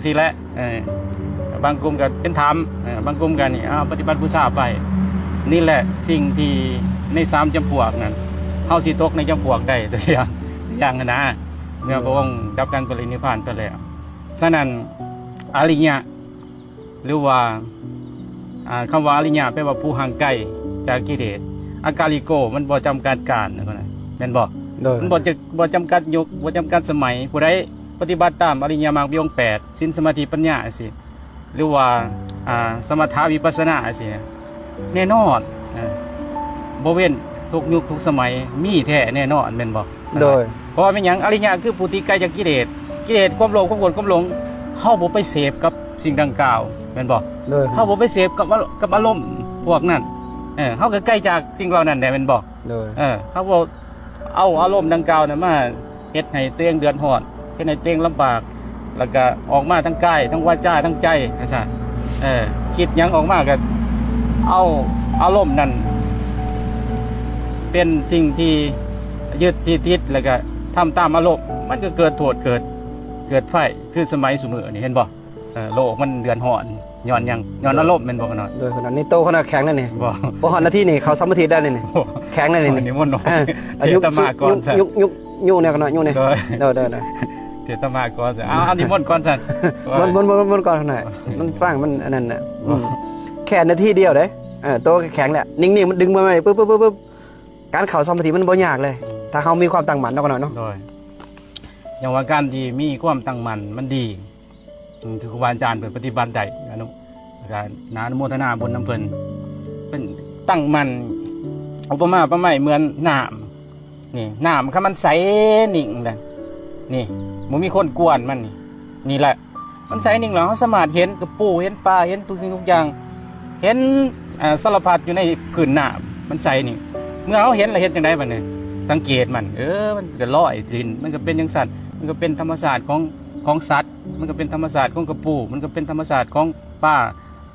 ຊີ້ແຫຼະ. ເອີ ບາງກຸ່ມກໍເປັນຖ້ຳ ເອີ ບາງກຸ່ມກໍນີ້ ເອົາປະຕິບັດບູຊາໄປ. ນີ້ແຫຼະສິ່ງທີ່ໃນສາມຈຳພວກນັ້ນ ເຮົາຊິຕົກໃນຈຳພວກໃດ ຕົວຢ່າງ ຕົວຢ່າງຫັ້ນນະ ເມື່ອພະອົງດັບການປະລິນິບພານໄປແລ້ວ. ສະນັ້ນ ອະລິຍະ ຫຼືວ່າ ອ່າ ຄຳວ່າອະລິຍະແປວ່າຜູ້ຫ່າງໄກຈາກກິເລດ. ອາກາລິໂກ ມັນບໍ່ຈຳກັດການ ແມ່ນບໍ່? ໂດຍ ມັນບໍ່ຈະ ບໍ່ຈຳກັດຍຸກ ບໍ່ຈຳກັດສະໄໝ. ຜູ້ໃດປະຕິບັດຕາມອະລິຍະມັກມີອົງແປດ ສິນ ສະມາທິ ປັນຍາ ຈັ່ງຊີ້ ຫຼືວ່າ ອ່າ ສະມະຖະ ວິປັດສະນາ ຈັ່ງຊີ້ ແນ່ນອນ ເອີ ບໍ່ເວັ້ນທຸກຍຸກທຸກສະໄໝ ມີແທ້ແນ່ນອນ ແມ່ນບໍ່? ໂດຍ ເພາະວ່າແມ່ນຫຍັງ? ອະລິຍະຄືຜູ້ທີ່ໄກຈາກກິເລດ. ກິເລດ ຄວາມໂລບ ຄວາມໂກດ ຄວາມຫຼົງ ເຮົາບໍ່ໄປເສບກັບສິ່ງດັ່ງກ່າວ ແມ່ນບໍ່? ໂດຍ ເຮົາບໍ່ໄປເສບກັບ ກັບອາລົມພວກນັ້ນ ເອີ ເຮົາກໍໄກຈາກສິ່ງເຫຼົ່ານັ້ນແຫຼະ ແມ່ນບໍ່? ໂດຍ ເອີ ເຮົາບໍ່ເອົາອາລົມດັ່ງກ່າວນັ້ນມາເຮັດໃຫ້ຕົວເອງເດືອດຮ້ອນ ເຮັດໃຫ້ຕົວເອງລຳບາກ ແລ້ວກໍອອກມາທັງກາຍ ທັງວາຈາ ທັງໃຈ ວ່າຊັ້ນ. ເອີ ຄິດຫຍັງອອກມາກໍເອົາອາລົມນັ້ນເປັນສິ່ງທີ່ຍຶດທີ່ຕິດ ແລ້ວກໍທຳຕາມອາລົມ ມັນກໍເກີດໂທດ ເກີດ ເກີດໄພ ຄືສະໄໝຊຸມື້ນີ້ ເຫັນບໍ່? ເອີ ໂລກມັນເດືອດຮ້ອນຍ້ອນຫຍັງ? ຍ້ອນອາລົມແມ່ນບໍ່ຂະນ້ອຍ? ໂດຍ ຂະນ້ອຍ ນີ້ໂຕຂະນ້ອຍແຂງແລ້ວນີ້ ບໍ່ ບໍ່ຮອດນາທີນີ້ເຂົ້າສາມນາທີໄດ້ແລ້ວນີ້ ແຂງແລ້ວນີ້ ນິມົນເນາະ ເອີ ເທດຕະມາກ່ອນ ຍຸກ ຍຸກ ຍຸກແນ່ຂະນ້ອຍ ຍຸກແນ່ ໂດຍ ໂດຍ ໂດຍ ເທດຕະມາກ່ອນ. ເອົາ ເອົານິມົນກ່ອນຊັ້ນ ມົນ ມົນ ມົນ ມົນກ່ອນຂະນ້ອຍ ມັນຟັງ ມັນອັນນັ້ນນະ ອືມ ແຄ່ນາທີດຽວເດ້ ເອີ ໂຕແຂງແລ້ວ ນິ່ງໆ ມັນດຶງມາໃໝ່ ປຶບ ປຶບ ປຶບ ການເຂົ້າສະມາທິມັນບໍ່ຍາກເລີຍ ຖ້າເຮົາມີຄວາມຕັ້ງໝັ້ນເນາະ ຂະນ້ອຍເນາະ. ໂດຍ ຢ່າງວ່າການທີ່ມີຄວາມຕັ້ງໝັ້ນມັນດີ ອືມ ຄືຄູບາອາຈານເພິ່ນປະຕິບັດໄດ້ ອະນຸ ກະໜ້າອະນຸໂມທະນາບຸນນຳເພິ່ນ. ເພິ່ນຕັ້ງໝັ້ນ ອຸປະມາປະໄມເໝືອນນ້ຳ ນີ້ ນ້ຳຄັນມັນໃສນິ່ງນະ ນີ້ ບໍ່ມີຄົນກວນມັນ ນີ້ ນີ້ແຫຼະ ມັນໃສນິ່ງແລ້ວ ເຮົາສາມາດເຫັນກະປູ ເຫັນປາ ເຫັນທຸກສິ່ງທຸກຢ່າງ ເຫັນ ເອີ ສາລະພັດຢູ່ໃນພື້ນນ້ຳ ມັນໃສນິ່ງ. ເມື່ອເຮົາເຫັນແລ້ວເຮັດຈັ່ງໃດບັດນີ້? ສັງເກດມັນ ເອີ ມັນກະລອຍດິນ ມັນກະເປັນຈັ່ງຊັ້ນ ມັນກະເປັນທຳມະຊາດຂອງ ຂອງສັດ ມັນກະເປັນທຳມະຊາດຂອງກະປູ ມັນກະເປັນທຳມະຊາດຂອງປາ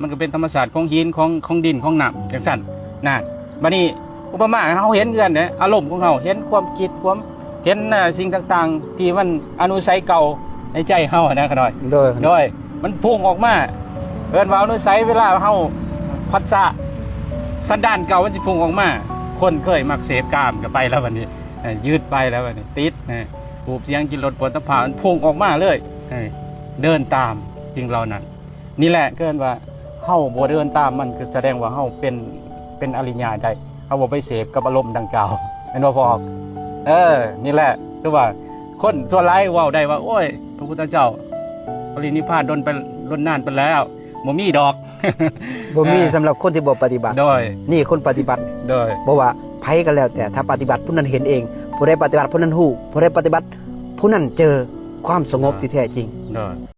ມັນກະເປັນທຳມະຊາດຂອງຫີນ ຂອງ ຂອງດິນ ຂອງນ້ຳ ຈັ່ງຊັ້ນນະ. ບັດນີ້ອຸປະມາເຮົາເຫັນຄືກັນເດ້ ອາລົມຂອງເຮົາ ເຫັນຄວາມຄິດ ຄວາມ ເຫັນ ເອີ ສິ່ງຕ່າງໆ ທີ່ມັນອະນຸໄສເກົ່າໃນໃຈເຮົານະ ຂະນ້ອຍ ໂດຍ ໂດຍ ມັນພຸ່ງອອກມາ ເອີ້ນວ່າອະນຸໄສ. ເວລາເຮົາພັດສະ ສັນດານເກົ່າມັນຊິພຸ່ງອອກມາ ຄົນເຄີຍມັກເສບກາມກະໄປແລ້ວບັດນີ້ ເອີ ຍືດໄປແລ້ວບັດນີ້ ຕິດ ເອີ ຮູບສຽງ ກິ່ນ ລົດ ໂຜດຖະພະ ມັນພຸ່ງອອກມາເລີຍ ເອີ ເດີນຕາມສິ່ງເຫຼົ່ານັ້ນ. ນີ້ແຫຼະເອີ້ນວ່າເຮົາບໍ່ເດີນຕາມມັນ ຄືສະແດງວ່າເຮົາເປັນ ເປັນອະລິຍະໄດ້ ເຮົາບໍ່ໄປເສບກັບອາລົມດັ່ງກ່າວ ແມ່ນບໍ່ພໍ່ອອກ? ເອີ ນີ້ແຫຼະ ຄືວ່າຄົນສ່ວນຫຼາຍເວົ້າໄດ້ວ່າ ໂອ້ຍ ພະພຸດທະເຈົ້າປະລິນິບພານດົນໄປ ດົນນານໄປແລ້ວ ບໍ່ມີດອກ ບໍ່ມີ ເອີ ສຳລັບຄົນທີ່ບໍ່ປະຕິບັດ. ໂດຍ ນີ້ຄົນປະຕິບັດ ໂດຍ ບໍ່ວ່າໃຜກໍແລ້ວແຕ່ ຖ້າປະຕິບັດຜູ້ນັ້ນເຫັນເອງ ຜູ້ໃດປະຕິບັດຜູ້ນັ້ນຮູ້ ຜູ້ໃດປະຕິບັດຜູ້ນັ້ນເຈີຄວາມສະຫງົບທີ່ແທ້ຈິງ. ໂດຍ